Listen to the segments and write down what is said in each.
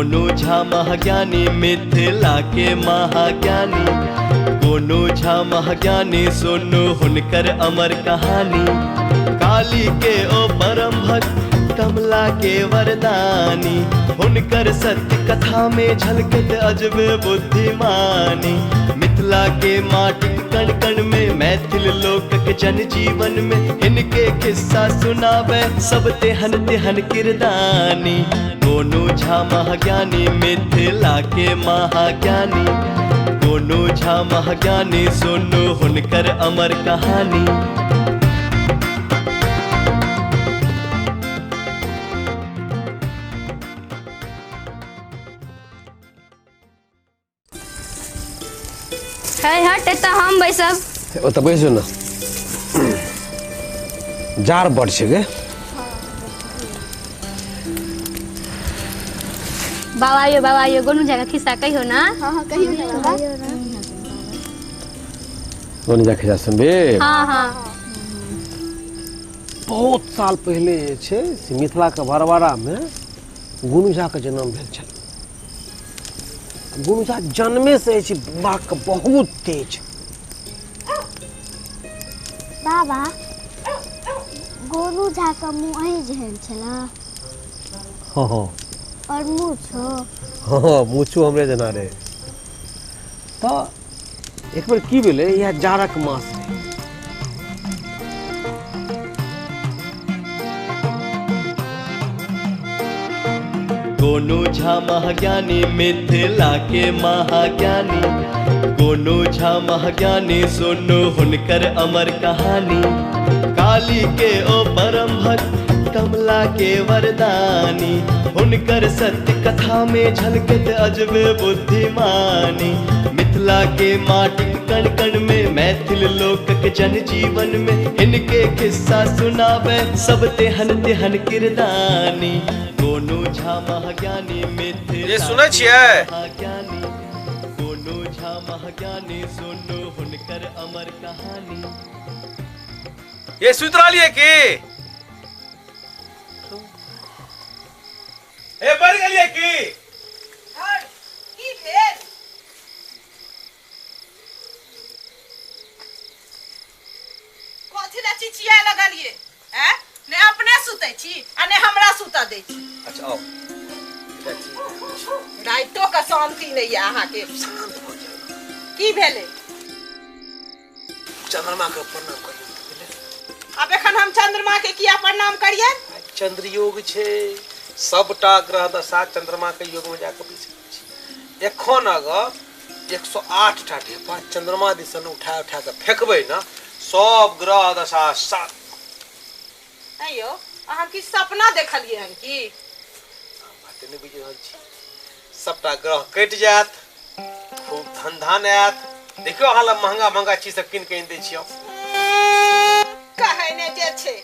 गोनू झा महाज्ञानी मिथिला के महाज्ञानी, गोनू झा महाज्ञानी सुनू हुनकर अमर कहानी। काली के ओ परम भक्त कमला के वरदानी, हुनकर सत्य कथा में झलकत अजबे बुद्धिमानी। मिथिला के माटिक कण कण में मैथिल लोक के जन जीवन में इनके किस्सा सुनावे सब तेहन तेहन किरदानी। गोनू झा महाज्ञानी मिथिला के महाज्ञानी, गोनू झा महाज्ञानी सुनू हुनकर अमर कहानी। है हट एतऽ हम बैसब। ओतऽ बैसू ने, जार बड़ छै गे। बाबा यो, बाबा यो, गोनू झा के खिस्सा कहियो ना। हाँ हाँ कहियो ना बाबा। गोनू झा खिस्सा सुनबे? हाँ हाँ। बहुत साल पहिले जे छै से मिथिला के भरवाड़ा में गोनू झा के जन्म भेल छल। गोनू झा जन्मे से जे दिमाग के बहुत तेज। बाबा गोनू झा के मुँह अहीं जेहन छला? हाँ हाँ। और मूछो? हाँ हाँ मूछो हमरे जेना रहे। तो एक बेर की भेलै, इएह जाड़क मास रहे। गोनू झा महाज्ञानी मिथिला के महाज्ञानी, गोनू झा महाज्ञानी सुनू हुनकर अमर कहानी। काली के ओ परम भक्त कमला के वरदानी, हुनकर सत्य कथा में झलकत अजबे बुद्धिमानी। मिथिला के माटिक कण कण में मैथिल लोक के जन जीवन में इनके किस्सा सुनावे सब तेहन तेहन किरदानी। गोनू झा महाज्ञानी मिथिला ये सुनै छियै? महाज्ञानी, गोनू झा महाज्ञानी सुनू हुनकर अमर कहानी। ये सुति रहलियै की? ए मर गेलियै की? की भेल? कथी लए चिचिया लगलियै? हैं? ने अपने सुतै छी आ ने हमरा सुतऽ दै छी। अच्छा आओ। राइतो के शांति नहीं है अहाँके। शांत भऽ जाउ। की भेलै? चंद्रमा के प्रणाम करियौ। आब एखन हम चंद्रमा के किया प्रणाम करियै? चंद्र योग छै, सबटा ग्रह दशा चंद्रमा के योग में जाके बैसै छै। एखन अगर 108 टा ढेपा चंद्रमा दिसन उठा उठा के फेंकबै ना, सब ग्रह दशा सात। अयो अहाँ की सपना देखलियै हन की? बाते नहि बुझि रहल छी। सबटा ग्रह कटि जायत, खूब धन धान आयत। देखियौ अहाँ लग महंगा महंगा चीज सब कीन के आनि दै छियौ। कहै ने जे छै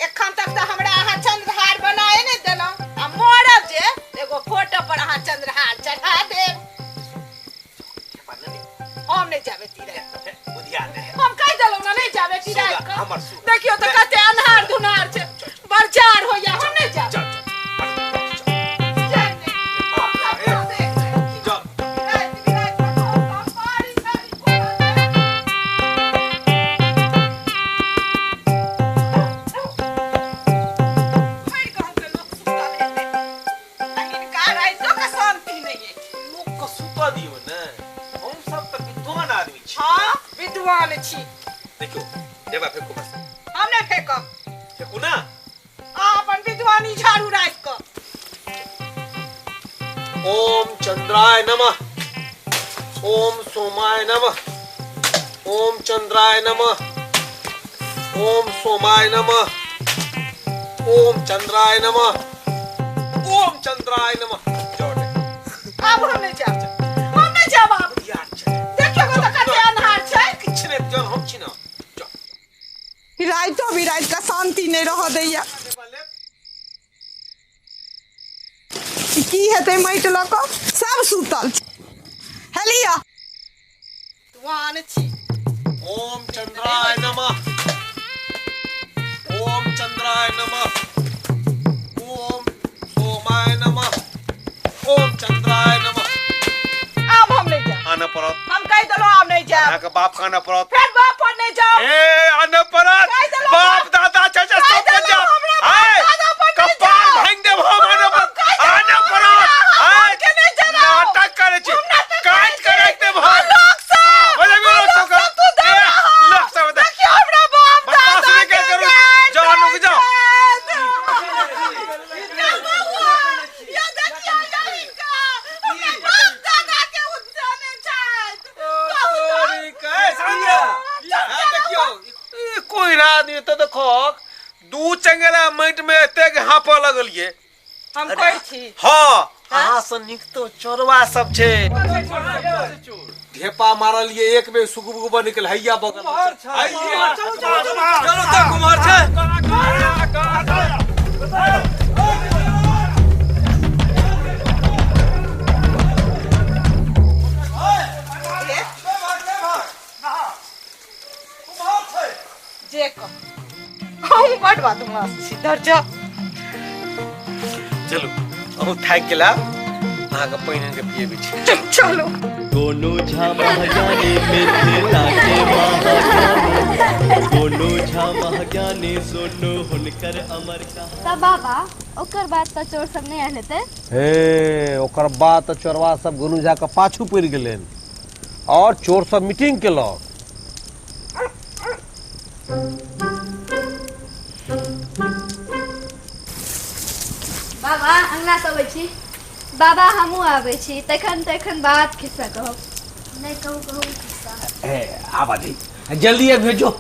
एखन तक तऽ हमरा अहाँ चंद्रहार बनाए नहि देलहुँ, आ मरब जे एगो फोटो पर अहाँ चंद्रहार चढ़ा देब। हम नहि जाबे तीरे। हम कहि देलहुँ ने नहि जाबे तीरे। देखियौ तऽ कते अन्हार धुनहार छै, बरजार होइया, हम नहि जाब। देखियौ देबा फेंकू बस। हम नहि फेंकब। फेंकू ना। अहाँ अपन विद्वानी झाड़ू राखि कऽ। ओम चंद्राय नमः, ओम सोमाय नमः, ओम चंद्राय नमः, ओम सोमाय नमः, ओम चंद्राय नमः, ओम चंद्राय नमः। आब हम नहि जायब, हम नहि जायब आब। देखियौ तऽ कते अन्हार छै। किछु नहि, जहन हम छी ना। राइतो बिराति के शांति नहीं रह दैया। की हेतै माटि लऽ कऽ? सब सुतल छै। हे लिअ। वान छी। ओम चंद्राय नमः, ओम चंद्राय नमः, ओम सोमाय नमः, ओम चंद्राय अहाँके बाप कानऽ पड़त। फेर बाप पर नहि जाउ। ए आनऽ पड़त। कहि देलहुँ। बाप दादा चाचा कहि सब पर देलहुँ जाउ। हमरा बाप आय, दादा पर नहि कपार जाउ। भांगि देब हम। आनऽ पड़त, कहि देलहुँ आनऽ हमरा, पड़त। हम आय, के नहि जराउ। नाटक करै छी, हम नाटक करै काटि के छी। राखि देब आ हम। लोक सब, बजबियौ आ लोक लोक सबके। सब तू दे ए, रहा। लोक सब दे। देखियौ हमरा बाप बदमाशी दादा नहि के करू। गारि जाउ, दै रुकि जाउ। छथि। यौ बौआ, यौ देखियौ यौ हिनका, हमरा बाप दादा के उपजाने छथि। कहू तऽ। ए, सुरेंद्र, ए, देखियौ, ई कोई आदमी तऽ देखो दू चंगेरा माटि में एतेक हाँपऽ लगलियै। हम कहै छी। हाँ, अहाँ सँ नीक तो चोरवा सब छै। ढेपा मारलियै एक बेर सुगबुग बनि गेल हैया बगल में। हैया, चलू तऽ कुम्हर छै। जे कह, हम बड बदमाश छी, धर जा। चलू, अहूँ थाकि गेला, अहाँके पानि आनि कऽ पियेबै छी। चलू। गोनू झा महाज्ञानी मिथिला के महाज्ञानी, गोनू झा महाज्ञानी सुनू हुनकर अमर कहानी। तब बाबा ओकर बाद तऽ चोर सब नहि आयल हेतै? हे, ओकर बाद तऽ चोरवा सब गोनू झा के पाछू पड़ि गेलनि और चोर सब मीटिंग केलक। बाबा अंगना से अबै छी। बाबा हमहूँ आबै छी, तखन तखन बात खिस्सा कहब। नहि, कहू कहू खिस्सा। ए, आबा दी, जल्दी भेजो।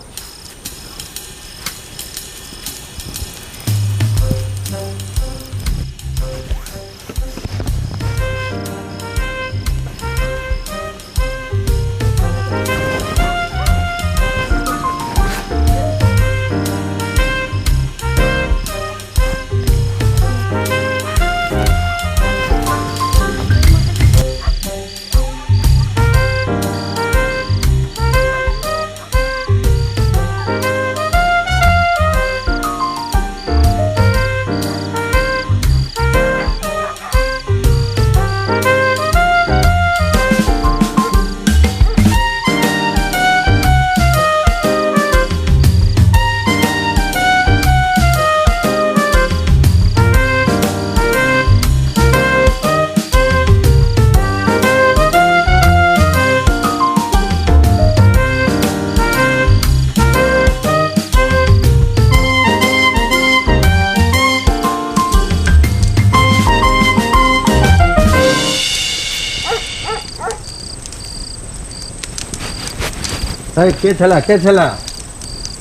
हे, के छला, के छला?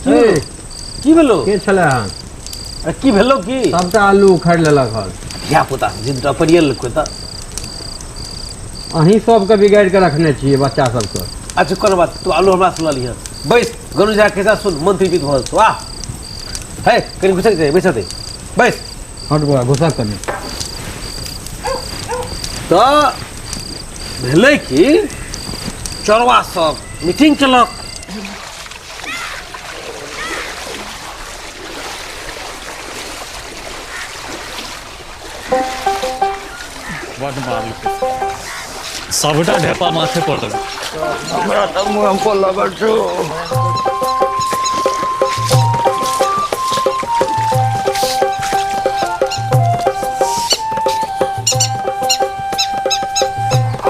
हे, की भेलो? के छला? अरे की भेलो की? सबटा आलू उखाड़ि लेलक हन। धिया पुता जिद पड़िए लेलकै तऽ। अहीं सबके बिगाड़ि के रखने छियै बच्चा सबके। अच्छा कोनो बात, तू आलू हमरा सुना लिह, बैस गोनू झा के साथ सुन, मंत्री भऽ जेतौ। वाह, हे कनि घुसक दे, बैस दे, बैस। हट बौआ, घुसक कनि। तऽ भेलै कि चोरवा सब मीटिंग केलक। बड मारलकै, सबटा ढेपा माथे पर लगल। हमरा तऽ मुँह पर लगल छौ।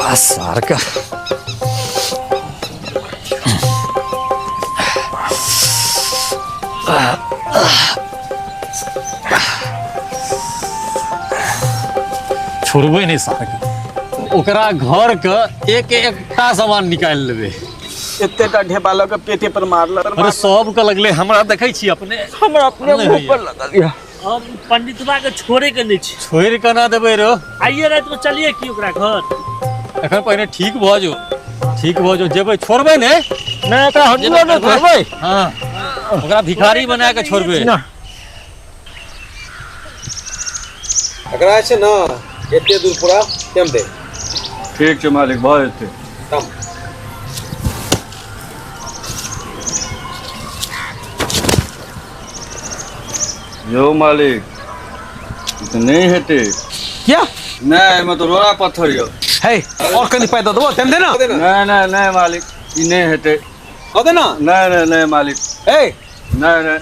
आ सार का छोड़बै नहि सार के, ओकरा घर के एक एकटा सामान निकालि लेबै। एतेटा ढेपा लऽ कऽ पेटे पर मारलक। अरे सबके लगले, हमरा देखै छी अपने, हमरा अपने नहि मुँह होइया। पर लगल यऽ। हम पंडितवा के छोड़े के नहीं छी। छोड़ि केना देबै रो? आइए राति में चलिए की ओकरा घर? एखन पहिने ठीक भऽ जो, ठीक भऽ जो, जेबै छोड़बै ने। नहि, एकरा हड्डियो नहि छोड़बै। हाँ, ओकरा भिखारी बना के छोड़बै। ना। एकरा छै ने एते दूर पूरा केम दे। ठीक छै मालिक, भऽ जेतै। तम यौ मालिक, ई तऽ नहि हेतै। किया? नहि, एहिमे तऽ रोड़ा पत्थर यौ। हे, और कनि पाइ दऽ देबो, तेम दे ना। नहि नहि नहि मालिक। ई नहि हेतै। कह दे ना। नहि नहि नहि मालिक। ए नहि नहि।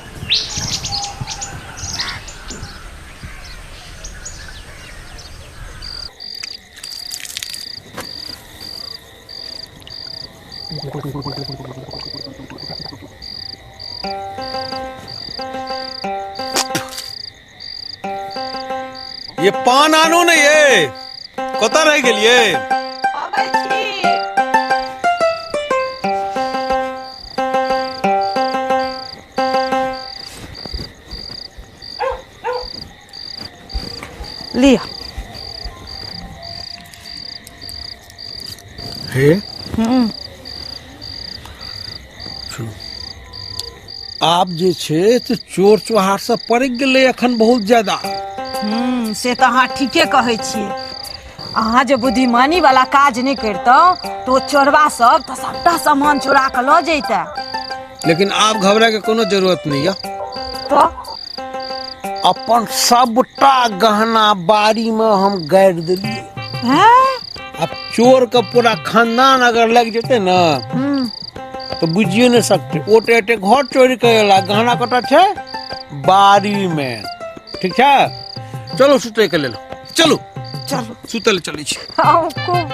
ये पान आनू ने, ये कतऽ रहि गेलियै? अबै छी। लिअ। हे सुनू, आब जे छै से चोर चोहार सब पड़ि गेलै एखन बहुत ज्यादा। से तऽ अहाँ ठीके कहै छियै। अहाँ जे बुद्धिमानी वाला काज नहि करितहुँ तऽ ओ चोरबा सब तऽ सबटा सामान चोरा कऽ लऽ जैते। लेकिन आब घबराय के कोनो जरूरत नहीं है। तऽ अपन सबटा गहना बाड़ी में हम गाड़ि देलियै। हैं? अब चोर के पूरा खानदान अगर लग जेते ना तो बुझियो नहीं सकते। ओटे एटे घर चोरी करे ला, गहना कटा छै बाड़ी में। ठीक छै, चलो सुते के लेल, चलो चलो सुते ले चलै छी। आउ खूब।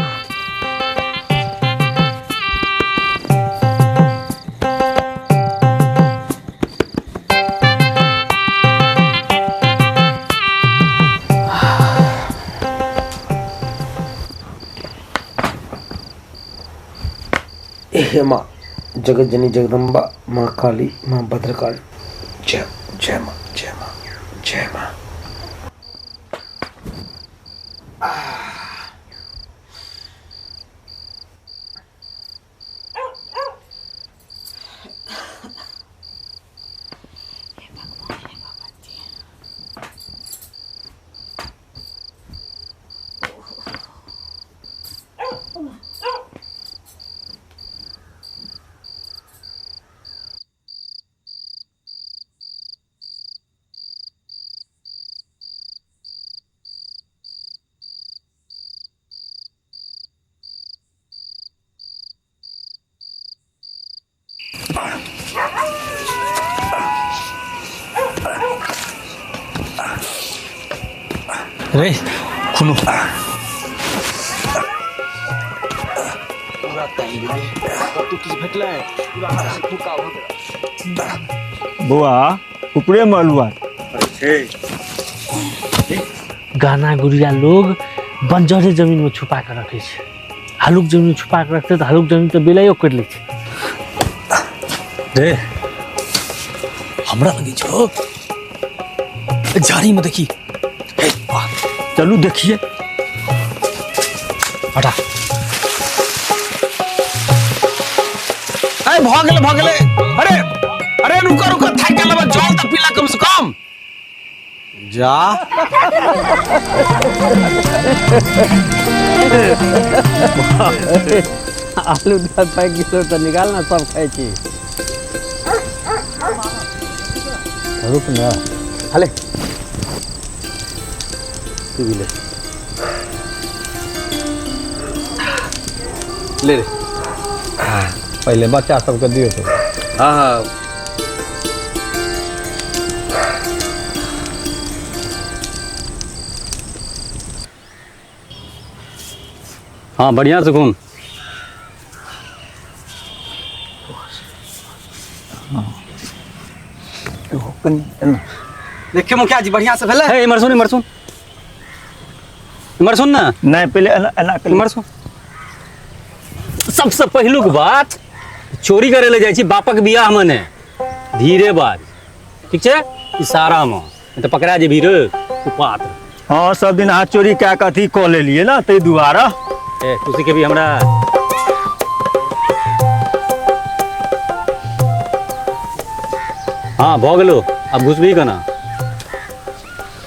हे माँ जगत जननी जगदम्बा, माँ काली, माँ भद्रकाली, जय जय माँ, जय माँ, जय माँ। रे खुनु पूरा टाइम गेलै, कतौ किछु भेटलै? पूरा फूका भऽ गेल। बौआ ऊपरे में अलुआ छै। गहना गुड़िया लोग बंजरे जमीन में छुपा के रखे छै। हलुक जमीन छुपा के रखते तऽ हलुक जमीन तऽ बिलाइयो करि लै छै। रे हमरा लगे छौ झाड़ी में देखी। हे वाह, चलू देखिए। हटा। अरे भऽ गेलै, भऽ गेलै। अरे अरे रुको रुको, थाकि गेलौ, जल तऽ पीला कम से कम। जा। आलू 10 किलो तऽ निकाल ना, सब खाइ छी। रुक ना, हले तू भी ले ले रे। पहले बच्चा सबके दियौ तो। हाँ हाँ। हाँ बढ़िया से घूम। देखियो मुखिया जी बढ़िया से भेलै। हे इमर सुन, इमर सुन, इमर सुन ना। नहीं पहले एना एना कर। इमर सुन। सबसे पहिलुक बात, चोरी करे ले जाइ छी बापक बियाह में ने, धीरे बाज, ठीक छै, इशारा में, नहीं तो पकड़ा जेबही रे कुपात्र। हाँ सब दिन अहाँ चोरी कए कऽ अथी कऽ लेलियै ना ताहि दुआरे। ए तू सिखेबी हमरा? हाँ भऽ गेलो, अब घुसबी केना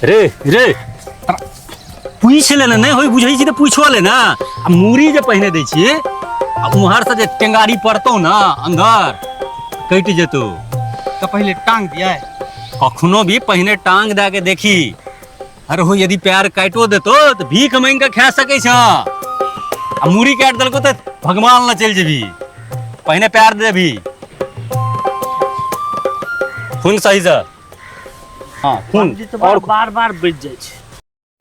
रे? रे पूछि ले ने, नहि होय बुझै छी तऽ पूछो ले ना। आ मूड़ी जे पहिने दै छियै आ उम्हर से जे टेंगारी पड़तौ ना अंदर कटि जेतौ। तऽ पहिले टांग दियै। कखनो भी पहिने टांग दए के देखी, अरे हो यदि पैर काटो देतो तऽ भीख मांगि के खा सकै छ, आ मूड़ी काटि देलको तऽ भगवान लग चलि जेबही। पहिने पैर देबही खून सही से। हाँ, खून और बार बार बच जाइ छै।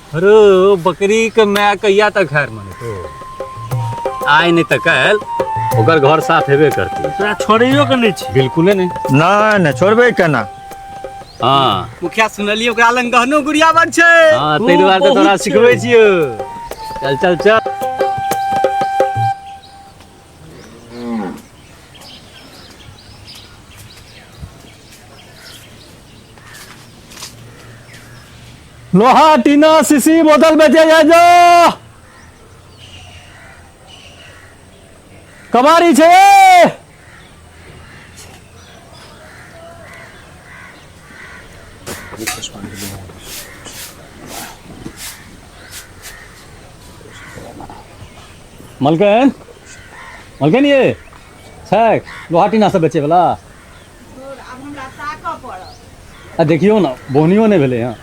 अरे बकरी के माय कहिया तक खैर मनेतो, आइ नहीं तऽ काल्हि ओकर घर साफ हेबे करतै। तोरा छोड़ैयो के नहि छै। बिल्कुले नहीं। नहि नहि, छोड़बै केना? हाँ मुखिया, सुनलियै ओकरा लग गहनो गुड़िया बड़ छै। हाँ, ताहि दुआरे तऽ तोरा सिखबै छियौ। चल चल चल। लोहा टीना शीशी बोतल बेचे जाय जो, कबाड़ी छै। मलकन, मलकन, ये छै लोहा टीना सब बेचे वाला? आब हमरा ताकऽ पड़त। आ देखियौ ने, बोहनियो नहि भेलै हँ।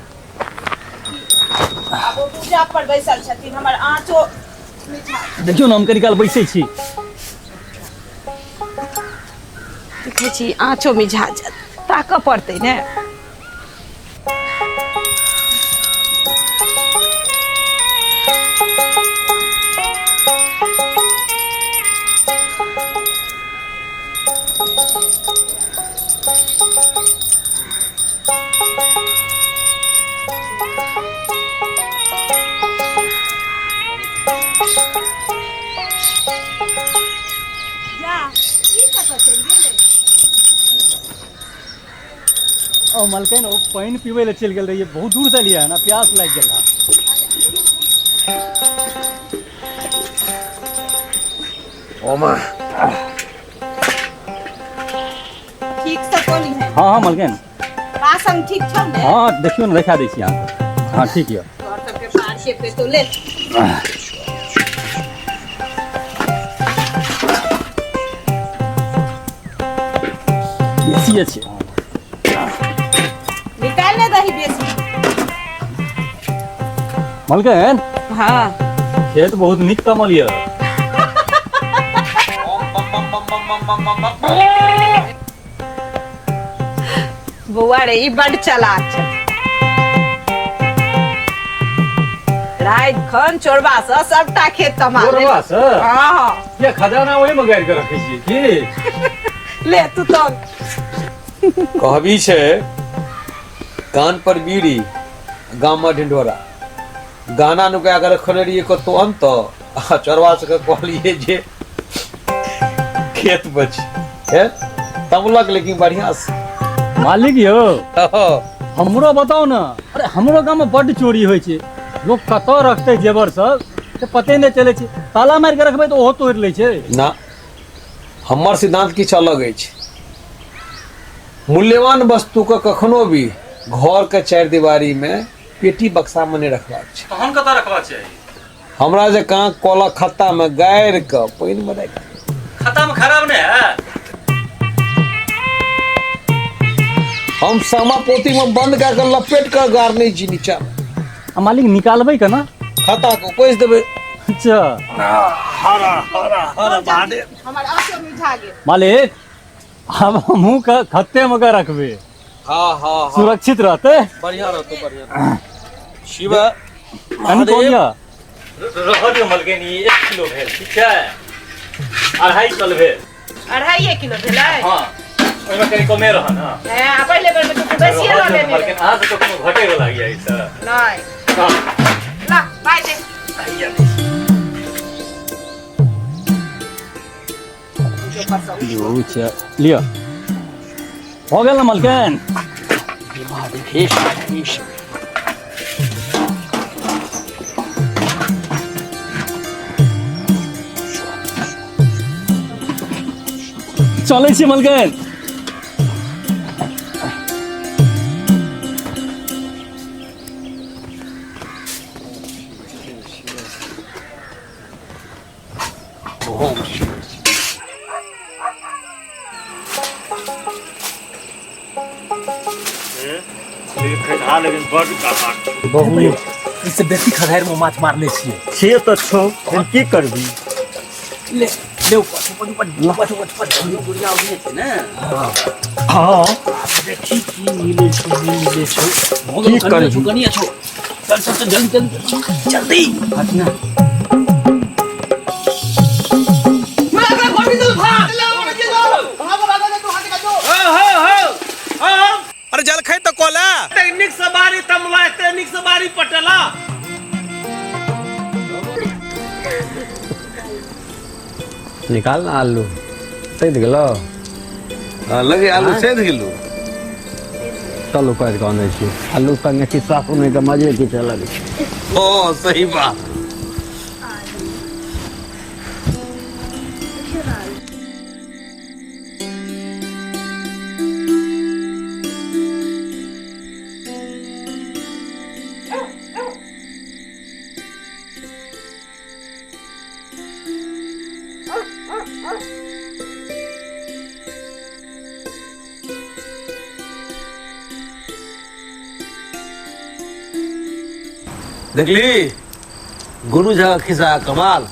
आब ओ पूजा पर बैसल छथिन, हमर आँचो। देखियौ ने, हम कनी काल बैसै छी। देखै छी, आँचो मिझा जायत, ताकऽ पड़तै ने। जा, ई कतऽ चलि गेलै? ओ मलकन, ओ पानि पीबै लए चलि गेल रहियै, बहुत दूर से एलियै हन, प्यास लागि गेल हँ। ओमा। ठीक से कोनी है? हाँ हाँ मलकन। बासन ठीक छौ ने? हाँ, देखियौ ने, देखा दै छी अहाँके। हाँ, ठीक यऽ। तोहर सबके पार के पे तो ले। बेसिए छै। निकाल ने दही बेसी। मलकन। हाँ। खेत बहुत नीक तमल यऽ। बौआ रे, ई बड चालाक छै। राति खन चोरबा से सबटा खेत तमा ले। चोरबा से? हाँ। ये खजाना ओहि में गाड़ि के रखै छियै की? ले तू तो। कहबी छै, कान पर बीड़ी, गाम में ढिंढोरा। गाना नुका के रखने रहियै कतौ अंत, आ चोरबा सबके कहलियै जे खेत बची हे तमलक, लेकिन बढ़िया से। मालिक यौ, हमरो बताउ ने। अरे हमरो गाममे बड्ड चोरी होइ छै। लोक कतऽ रखतै जेवर सब से पते नहि चलै छै। ताला मारि के रखबै तऽ ओहो तोड़ि लै छै। ना, हमर सिद्धांत किछु अलग अछि। मूल्यवान वस्तु के कखनो भी घर के चारि दीवारी में पेटी बक्सा में नहीं रखबाक छै। तहन कतऽ रखबाक चाही? हमरा जकाँ कलक खत्ता में गाड़ि कऽ पानि में राखि। खत्ता में खराब नहि हैत? हम सामा पोती में बंद कए कऽ लपेट कऽ गाड़ने छी नीचा में। आ मालिक, निकालबै केना? खत्ता के उपैस देबै। अच्छा। हरा हरा हरा महादेव। हमर आँचो मिझा गेल। मालिक, आब हमहूँ खत्ते में के रखबै। हाँ हाँ हाँ। सुरक्षित रहतै। बढ़िया रहतो, बढ़िया। शिव। कनि कम यऽ। रहऽ दियौ मलकिनी, 1 किलो भेल, ठीक छै? 2.5 किलो भेल। 2.5 किलो भेलै? हाँ, ओहिमे कनि कमे रहऽ ने। हे, आ पहिले बेर में तऽ तू बेसिए लऽ लेने मलकिन, अहाँ से तऽ कोनो घटे वाला यऽ ई तऽ। नहि। हाँ। ला पाइ दे। लिअ, भऽ गेल ने मलकिन? हे शिव, हे शिव। चलै छी मलकिन। लेकिन बड कहाँ बहुत इससे बेसी खधारि में माछ मारने छियै। से तऽ छौ, लेकिन की करबी? ले। दे ऊपर ऊपर ऊपर ऊपर ऊपर ऊपर गुड़िया उड़ने छै ने। हाँ। देखी की मिले छौ, नहीं मिले छौ। भऽ की गेलौ, कनिये करही? छौ, कनिये छौ। चल चल चल, जल्दी जल्दी जल्दी। हट ना। अरे जलखै तऽ कोला निक से बारी तमला एते निक से बारी पटेला। निकाल ना आलू, सैध गेलो। हाँ, लगे आलू सैध गेलो। चल उपारि कऽ अनै छी। आलू संगे खिस्सा सुनै के मजे किछु अलग छै। ओ सही बात। देखली गुरु झा खिस्सा कमाल,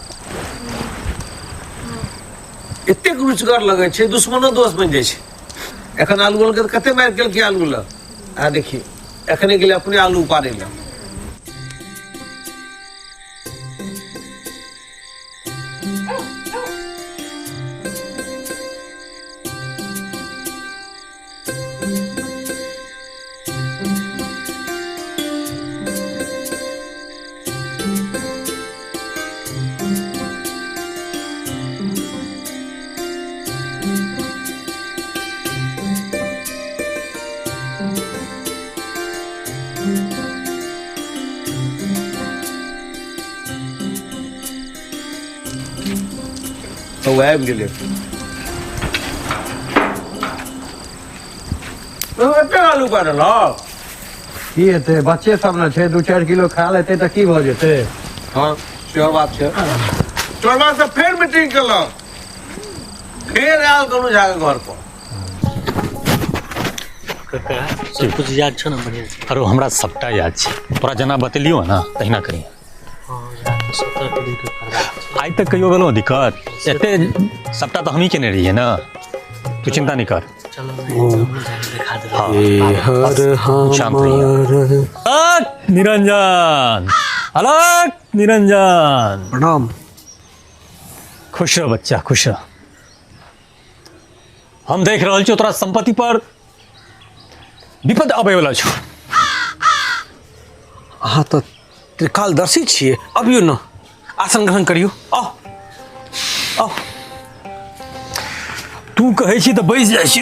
एतेक रुचगर लगै छै, दुश्मनो दोस्त बनि जाइ छै। एखन आलू के कते मारि केलकै आलू लग, आ देखिए एखने गेलै अपने आलू उपारे लए। ओ आबि गेलै। एते आलू पारल की हेतै, बच्चे सब ने छै, 2-4 किलो खा लेतै तऽ की भऽ जेतै। हाँ सेहो बात छै। चोरबा से फेर मीटिंग केलक, फेर आयल गोनू झा के घर पर। काका सब कुछ याद छौ ने बढ़िया से? अरे हमरा सबटा याद छै, तोरा जेना बतेलियो ना तहिना करिहे। हाँ, याद तऽ सतर्क रहि कऽ करबाक छै। आइ तक कहियो गेलहुँ दिक्कत? एते सबटा तऽ हमही केने रहियै ने, तू चिंता नहीं कर। चलो नहीं, देखा देबै। हाँ, शांत रहिए। अलक निरंजन, अलक निरंजन। प्रणाम। खुश रह बच्चा, खुश रह। हम देख रहल छी तोरा संपत्ति पर विपद आबै वाला छौ। अहाँ तऽ त्रिकालदर्शी छियै, अबियौ ने आसन ग्रहण करियौ। आउ आउ। तू कहै छी तऽ बैस जाइ छी।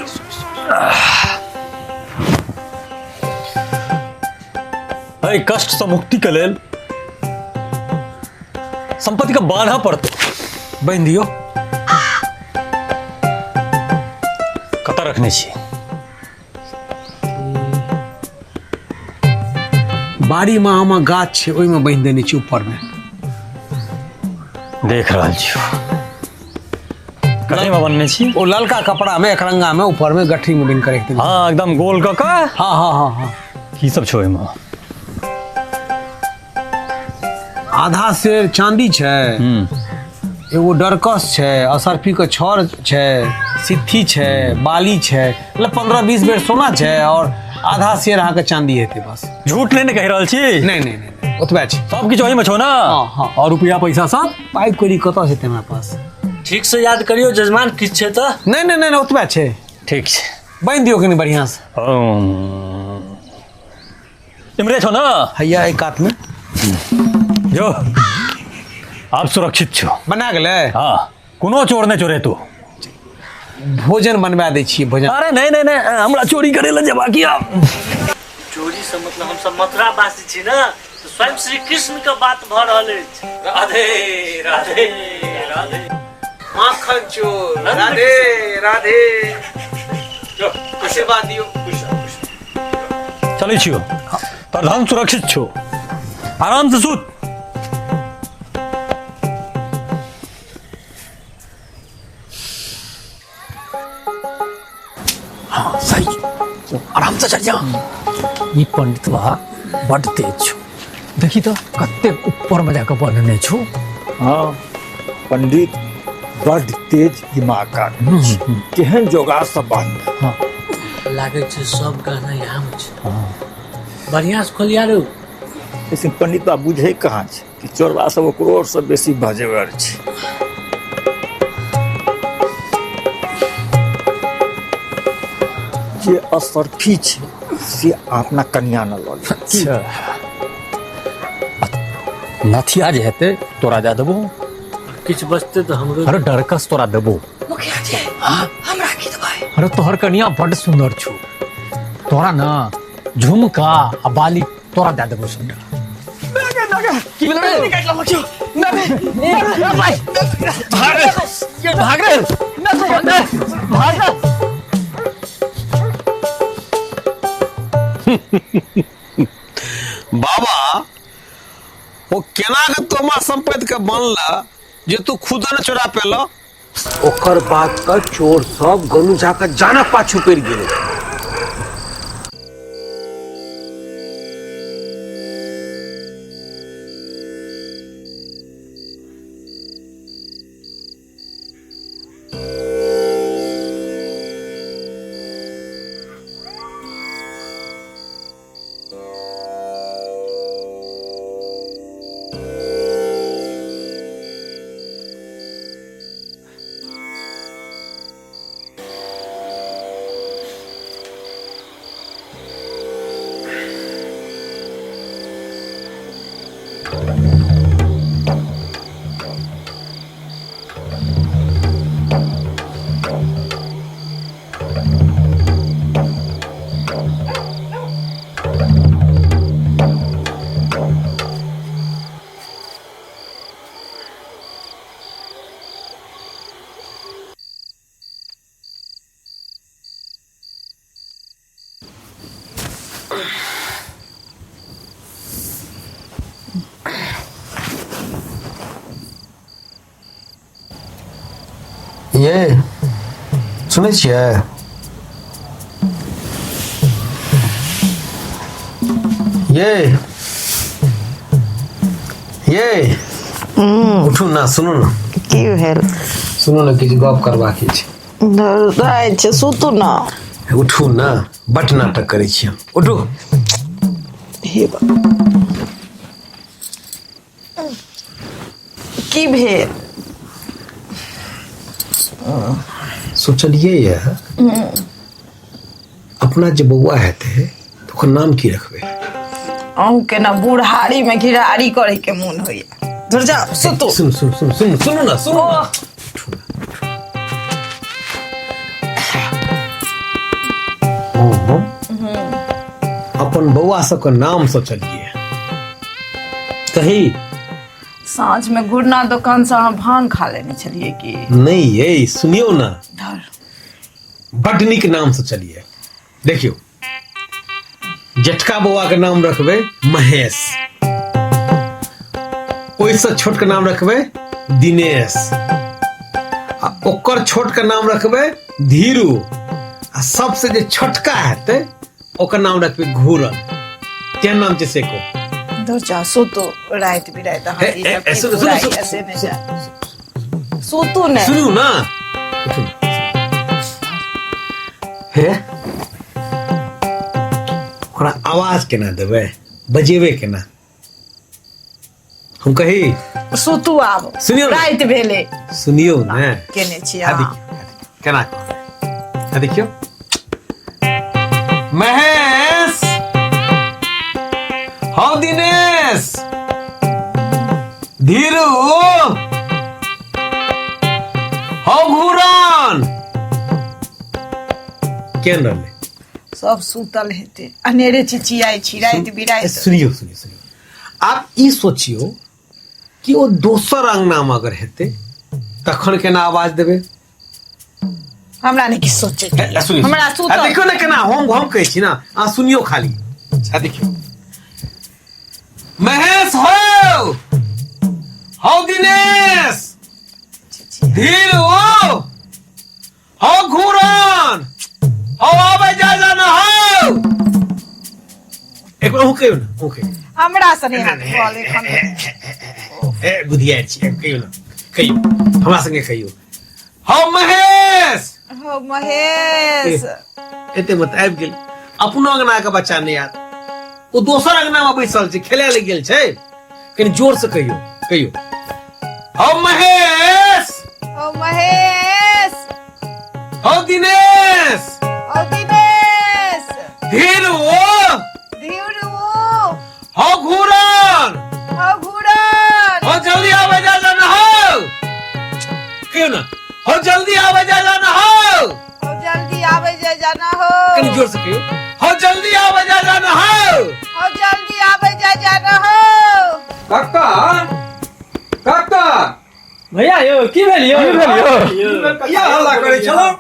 एहि कष्टसँ मुक्तिके लेल संपत्तिके बान्हऽ पड़तै। बान्हि दियौ। कतऽ रखने छी? बाड़ी में आमक गाछ छै, ओहिमे बान्हि देने छी ऊपर में। देख रहल छी कथी में बनने छी? ओ ललका कपड़ा में एकरंगा में ऊपर में गठरी में बान्हि के राखि देने। हाँ एकदम गोल कऽ कऽ। हाँ हाँ हाँ हाँ। की सब छै ओहिमे? आधा सेर चांदी छै, एगो डरकस छै, असरफी के छड़ छै, सित्थी छै, बाली छै, मतलब 15-20 बेर सोना छै और आधा सेर अहाँके चांदी हेतै बस। झूठ नहीं ने कहि रहल छी? नहीं नहीं नहीं, ओतबे छै। सब किछु ओहिमे छौ ना? हाँ, हाँ। और रुपया पैसा सब? पाइ कौड़ी कतऽ हेतै हमरा पास? ठीक से याद करियौ जजमान, किछु छै तऽ? नहीं नहीं नहीं, ओतबे छै। ठीक छै, बान्हि दियौ कनि बढ़िआँ से। इमरे छौ ना? हैया एहि कात में। जो आप सुरक्षित छो। बना गेलै? हाँ, कोनो चोर नहीं चोरे तू। भोजन बनवा दै छियै, भोजन। अरे नहीं नहीं नहीं, हमरा चोरी करे ला जबा किया। चोरी से मतलब हम सब मथुरा वासी छी ना, तो स्वयं श्री कृष्ण के बात भ रहल अछि। राधे राधे राधे। माखन चोर, राधे राधे। जो आशीर्वाद दियौ। चलै छियो, तोहर धन सुरक्षित छो, आराम से सुत। हाँ सही, आराम से चढ़ जा। ई पंडित बा बड तेज छो, देखी तो कते ऊपर में जाकर बन्हने छो। हाँ पंडित बड तेज दिमाग आदमी छै। केहन जोगाड़ सब बान्ह लागै छै सब गहना यहाँ में छै। बढ़िया से खोलिया रो। लेकिन पंडित बाबू बुझै कहाँ छै कि चोरबा सब ओकरो से बेसी भजेवर छै। जे असरफी छै से अपना कन्या न लऽ ले। अच्छा नथिया जे हेतै तोरा दए देबो, किछु बचतै तऽ हमरो। अरे डरकस तोरा देबो। मुखिया जी हमरा की देबै? अरे तोहर कन्या बड सुंदर छौ, तोरा ना झुमका आ बाली तोरा दए देबो सबटा। की भेलै रे? भाग रे, भाग रे, भाग रे। बाबा वो केना के तोमा संपत्ति के बनला जे तू खुद न चोरा पेलो? ओकर बाद का चोर सब गोनू झा के जाना पाछू पड़ गेल। ये सुनै छियै? ये ये उठू ना, सुनू ना। की भेल? सुनू ना, किछु गप करबाक छै। राति छै, सुतू ना। उठू ना, बट नाटक करै छी हम। उठू। हे बा, की भेल? सोचलिए ये अपना जे बौआ हेतै तऽ ओकर नाम की रखबै? अहूँ के ना बुढ़ारी में घिरारी करे के मोन होइया। धुर जाओ, सुतू। सुन सुन सुन सुन सुनू ना, सुनू ना। अपन बौआ सबके नाम सोचलिए कही। साँझ में घुरना दुकान से अहाँ भांग खा लेने छलिए की? नहीं ये सुनियो ना, धर बड नीक नाम सोचलिए। देखियो, जेठका बौआ के नाम रखबै महेश, ओहिसँ छोट के नाम रखबै दिनेश, आ ओकर छोट के नाम रखबै धीरू, आ सबसे जे छोटका हेतै ओकर नाम रखबै घूरन। केहन नाम छै से को? धुर जाओ, सुतू। राति बिराति अहाँ ई सब की सुनू, बुराइ सुनू, ऐसे नहि जाय। सुतू ने। सुनू ना, उठू। हे ओकरा आवाज केना देबै, बजेबै केना? हम कही सुतू आब। सुनियौ ने। राति भेलै। सुनियौ ने। केने छी आ अहाँ? देखियौ केना कहबै। आ देखियौ, महेश हौ, दिनेश, धीरू हौ, घूरन। केहन रहलै? सब सुतल हेतै, अनेरे चिचियाइ छी राति बिराति। सुनियौ सुनियौ सुनियौ, आब ई सोचियौ कि ओ दोसर अंगनामे अगर हेतै तखन केना आवाज देबै? हमरा नहि किछु सोचे के ए, सुनियौ, हमरा आ सुतल। देखियौ ने केना हम कहै छी ना, अहाँ सुनियौ खाली। आ देखियौ, महेश हो, हौ दिनेश, धीर हो, हौ घूरन, हौ आबै जा जा ना हौ। एक बार अहूँ कहियौ ने, अहूँ कहियौ। हमरा से नहि हैत कहल एखन। ए बुधियार छी, कहियौ ने, कहियौ हमरा संगे कहियौ। हौ महेश, हो महेश। एते मत आबि गेल। अपनो अंगना के बच्चा नहि आयत, ओ दोसर अंगना में बैसल छै, खेले लए गेल छै। कनि जोर से कहियो, कहियो, हौ महेश, हो महेश, हौ दिनेश, हो दिनेश, धीरू, धीरू, हौ घूरन, हो घूरन, हो जल्दी आवे जा जा ना हो, कहियो ना, हो जल्दी आवे जा जा ना हो, हो जल्दी आवे जा जाना हो। कनि जोर से कहियो, हो जल्दी आवे जा जा ना हो, हो जल्दी आवे जा जाना हो। काका, काका भैया यौ, की भेल यौ? की भेल यौ? किया हल्ला करै छलौ?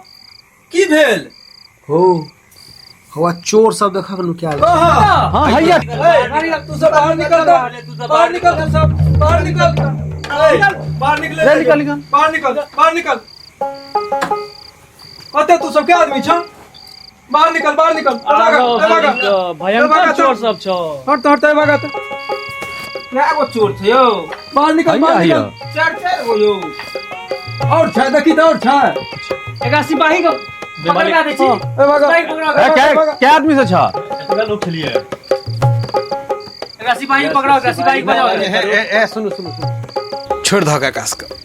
की भेल? हो हवा चोर सब देखक नुकायल छै। हां हैया, तू सब बाहर निकल, बाहर निकल, तू सब बाहर निकल, बाहर निकले, निकल, निकल, बाहर निकल, बाहर निकल। कते तू सब के आदमी छ? बाहर निकल, बाहर निकल। भयंकर चोर सब छ। हट हट, भागा त। कै गो चोर छै यौ? बाहर निकल, बाहर निकल। चार चार गो यौ। और छै, देखी त और छै। एकरा सिपाही के पकड़वा दै छी। ए भागा। क्या आदमी से छ? लोग खेलिए। एकरा सिपाही पकड़ाओ, एकरा सिपाही बजाओ। ए ए सुनू सुनू सुनू, छोड़ धक आकाश के।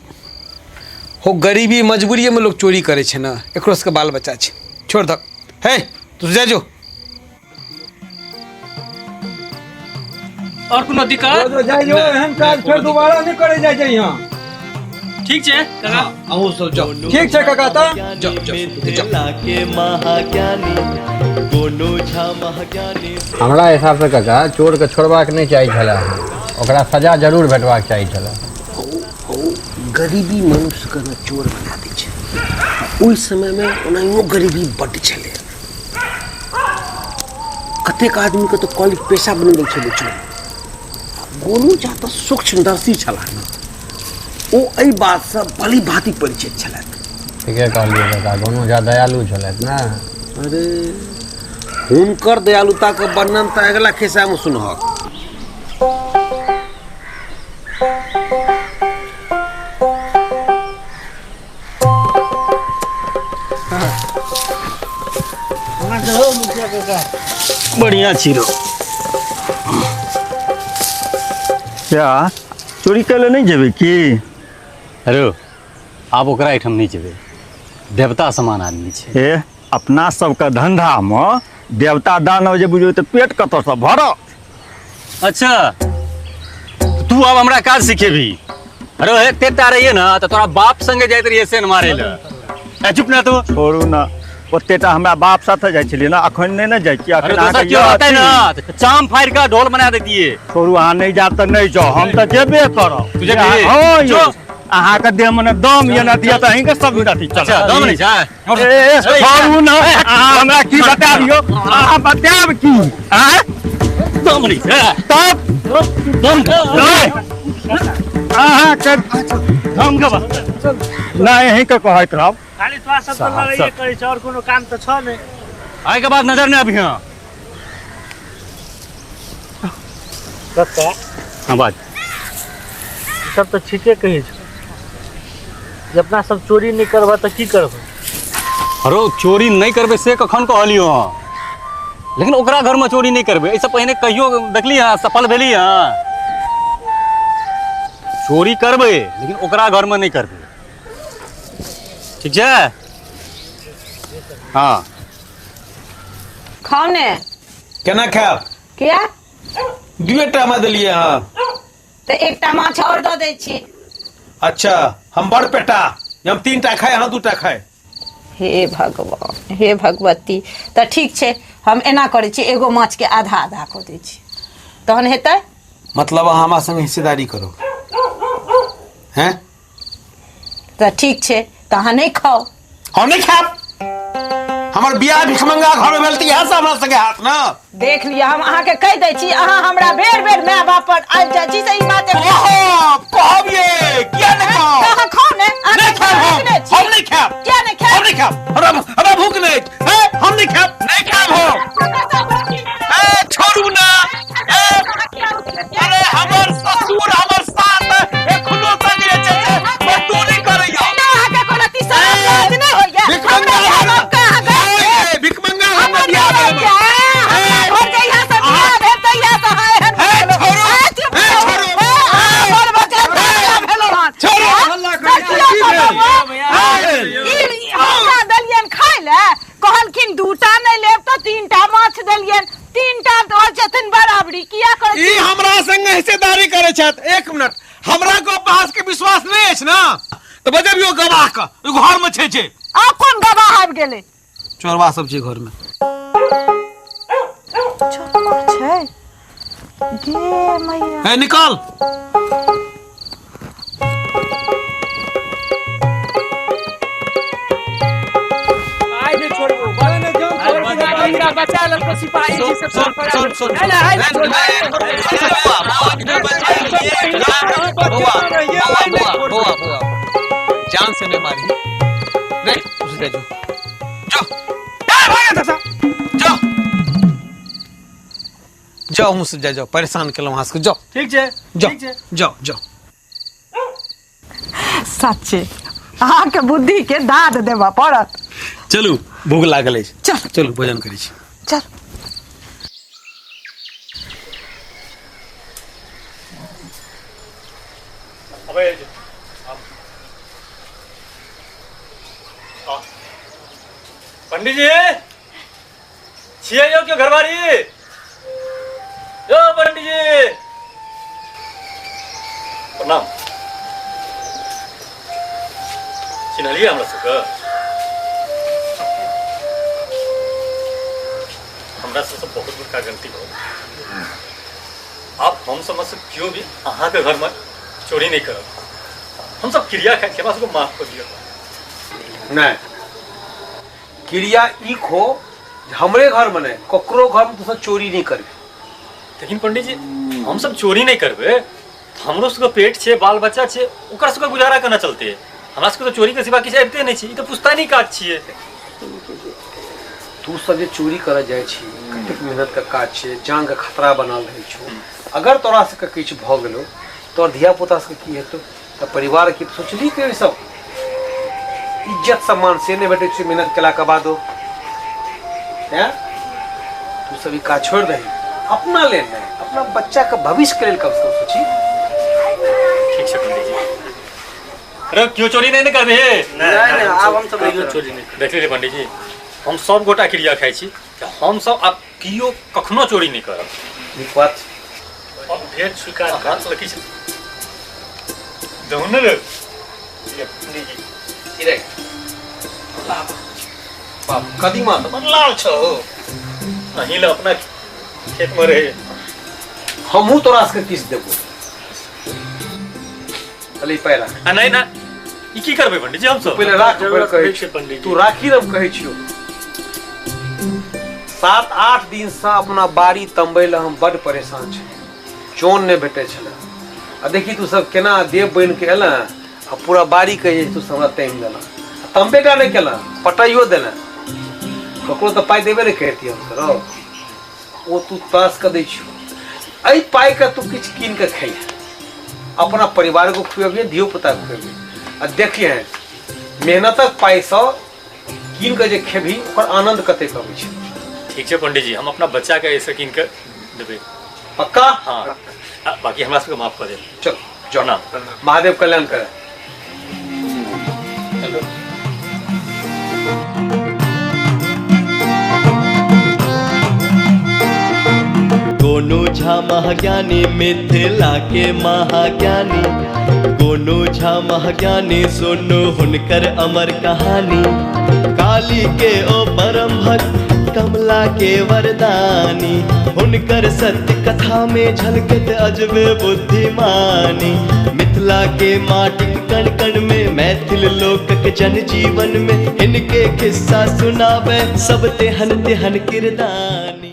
हो गरीबी मजबूरी में लोग चोरी करे छै ना, एकरो सबके बाल बच्चा छै, छोड़ धक। हे तू जा जो। और कोनो दिक्कत? जाय जो, एहन काज फेर दोबारा नहीं करे जाय छै यहाँ। ठीक छै काका, अहूँ सब जाओ। ठीक छै काका, त जाओ जाओ मिथिला के महाज्ञानी गोनू झा महाज्ञानी। हमरा हिसाबसँ काका चोरके छोड़बाक नहि चाही छलै, ओकरा सजा जरूर भेटबाक चाही छलै। गरीबी मनुष्यके ने चोर बना दै छै। ओहि समयमे ओनाहियो गरीबी बड्ड छलै, कतेक आदमीके तऽ कॉलेज पेशा बनि गेल छलै चोर। गोनू झा तऽ सूक्ष्मदर्शी छलाह ने, ओ एहि बातसँ भली भाँति परिचित छलथि। ठीके कहलियै काका, गोनू झा दयालु छलथि ने। अरे हुनकर दयालुताके वर्णन तऽ अगिला खिस्सामे सुनहक। बढ़िया छी रो। क्या चोरी करे नहीं जेबे की? अरे आब ओकरा एहिठाम नहीं जेबे, देवता समान आदमी छै। ए अपना सबके धंधा में देवता दानव जे बुझो तऽ पेट कतऽ से भरत। अच्छा तू अब हमरा काज सिखेबी? अरे एते टा रहिए ना तऽ तोरा बाप संगे जाइत रहिए सेन मारे लए। ए चुप ना तू। छोड़ू ना, ओतेटा हमरा बाप साथे जाइ छलियै ना, अखन नहि ने जाइ छियै। अरे दोसर केओ रहतै ना तऽ चाम फाड़ि कऽ ढोल बना दैतियै। छोड़ू, अहाँ नहि जायब तऽ नहि जाउ, हम तऽ जेबे करब। तू जेबही? हँ जो। यौ, अहाँके देह मे ने दम ये ना दिअ तऽ अहींके सब अथी चलत। अच्छा दम नहि छै? ए छोड़ू ना, अहाँ हमरा की बताबियौ, अहाँ बतायब की? आँय दम नहि छै तब दम अहाँके दम के बा। नहि, अहींके कहैत रहब। खाली तोरा सब तऽ लड़ाइए करै छै, और कोनो काम तऽ छौ नहि। आइ के बाद नजर नहि अबिहँ। कक्का। हाँ बाज। सब तऽ ठीके कहै छौ जे अपना सब चोरी नहि करबह तऽ की करबह? अरे चोरी नहि करबै से कखन कहलियौ हँ, लेकिन ओकरा घरमे चोरी नहि करबै एहिसँ पहिने कहियो देखली हँ सफल भेली हँ? चोरी करबै लेकिन ओकरा घरमे नहि करबै, ठीक छै? हाँ खाउ ने। केना खायब? किया? दुएटा मे देलियै हँ। तऽ एकटा माछ और दऽ दै छी। अच्छा हम बड़ पेटा, हम 3टा खाइ, अहाँ 2टा खाइ। हे भगवान, हे भगवती। तऽ ठीक छै, हम एना करै छी, एगो माछ के आधा आधा कऽ दै छी, तहन हेतै? मतलब अहाँ हमरा संगे हिस्सेदारी करू हैं? तऽ ठीक छै, तऽ अहाँ नहि खाउ। हम नहीं खायब, हमर बियाह भिखमंगा घर में भेल तऽ इएह सब हमरा संगे हाथ ना। देख लिअ, हम अहाँके कहि दै छी, अहाँ हमरा बेर बेर my बाप पर आबि जाइ छी से ई बात कहब कहब ये किया नहीं कहब? अहाँ खाउ ने। अहाँ नहीं खायब हम, रखने छी। हम नहीं खायब। किया नहीं खायब? हम नहीं खायब, हमरा हमरा भूख नहीं है, हम नहीं खायब, नहीं खायब हम। ए छोड़ू ना, ए अरे हमर ससुर हमर सास एखनो संगे छै, मजदूरी करैया। अहाँके कोनो तीसरा ने हिस्सेदारी करे छथि। एक मिनट, हमरा गप अहाँ के विश्वास नहीं अछि ना तो बजबियो गवाह के, ओ घर में छै छै। आ कोन गवाह आबि गेलै? चोरवा सब छै घर में। चोरवा छै गे मैया। ए निकल। आइ नहीं छोड़बो, बड़ा ने जान छोड़बो। बचा ललको सिपाही जी से। सुन सुन सुन, नहीं नहीं नहीं। बउआ बउआ बउआ बउआ, जान से नहीं मारी रे, उसे दे जो जो ए भाग जा जो जाओ, हूं से जा जाओ, परेशान केलहुं अहाँ सबके, जाओ। ठीक छै, जाओ। ठीक छै। जाओ जाओ। सच्चे अहाँके बुद्धि के दाद देबऽ पड़त। चलू, भूख लागल अछि। चल। चलू भोजन करै छी। चल। अबे पंडित जी छियै यौ क्यों घरवारी? यो पंडित जी प्रणाम। चिन्हलियै हमरा सबके? हमरा सबसँ बहुत बड़का गलती भऽ गेल। आब हम सब से केओ भी अहाँके घरमे चोरी नहीं करब। हम सब क्रिया खाइ छी, हमरा सबके माफ कऽ दिअ। नहीं, क्रिया ई खो हमरे घर में नहीं, ककरो घर में तू चोरी नहीं करबी। लेकिन पंडित जी हम सब चोरी नहीं करबे, हमरो सबके पेट छे, बाल बच्चा छे, ओकर सबके गुजारा केना चलते? हमरा सबके तो चोरी के सिवा किछु आबिते नहीं छै, ई तो पुश्तैनी काज छियै। तू सब जे चोरी करऽ जाइ छी, कतेक मेहनत के काज छै, जान के खतरा बनल रहै छौ। अगर तोरा सबके किछु भऽ गेलो तोर धिया पुता सबके की हेतौ, तऽ परिवार की सोचली के सब इज्जत सम्मान से नहीं भेटै छै मेहनत केला के बादो। हैं तू सब ई काज छोड़ दही, अपना लेल नहीं, अपना बच्चा के भविष्य के लेल कम से कम सोची। ठीक छै पंडित जी। अरे क्यों चोरी नहीं ने करबे? नहीं नहीं, आब हम सब नहीं चोरी नहीं। देख ले पंडित जी, हम सब गोटा क्रिया खाइ छी कि हम सब आब कियो कखनो चोरी नहीं करब। नीक बात। अब भेद स्वीकार हाथ लखी छै दहुन ने रे। ये पंडित जी ई रे बाप कदीमा तऽ बड़ लाल छौ। अहीं ला अपना खेत में रहे। हमहूँ तोरा सबके किछु देबो। अली पाइ राख। आ नहीं ना, ई की करबै पंडित जी हम सब? पहिले राख, पहिले कहै छी पंडित जी। तू राखी हम कहै छियौ। 7-8 दिन से अपना बाड़ी तमबै लए हम बड परेशान छी, चोन नहि भेटै छलै। आ देखी तू सब केना देव बनि के एलऽ आ पूरा बाड़ी के जे तू सब हमरा तामि देलऽ। तमबे टा नहि केलऽ, पटाइयो देलऽ। ककरो तऽ पाइ देबे नहि करितियै हम सर, ओ तू तास के दै छियौ। एहि पाइके तू किछु कीन के खइहे, अपना परिवार को खुएबिहे, धियो पुता के खुएबिहे। आ देखिहे मेहनतक पाइसँ कीन के जे खेबही ओकर आनंद कतेक अबै छै। ठीक छै पंडित जी, हम अपना बच्चा के ऐसे कीन के देबै। पक्का? हाँ, बाकी हमरा सबके माफ कऽ देब। चल जाओ ना, महादेव कल्याण करे। चलो। गोनू झा महाज्ञानी मिथिला के महाज्ञानी, गोनू झा महाज्ञानी सुनु हुनकर अमर कहानी। काली के ओ परम भक्त कमला के वरदानी, हुनकर सत्य कथा में झलकत अजबे बुद्धिमानी। मिथिला के माटिक कण कण में मैथिल लोकक जन जीवन में इनके किस्सा सुनावे सब तेहन तेहन किरदानी।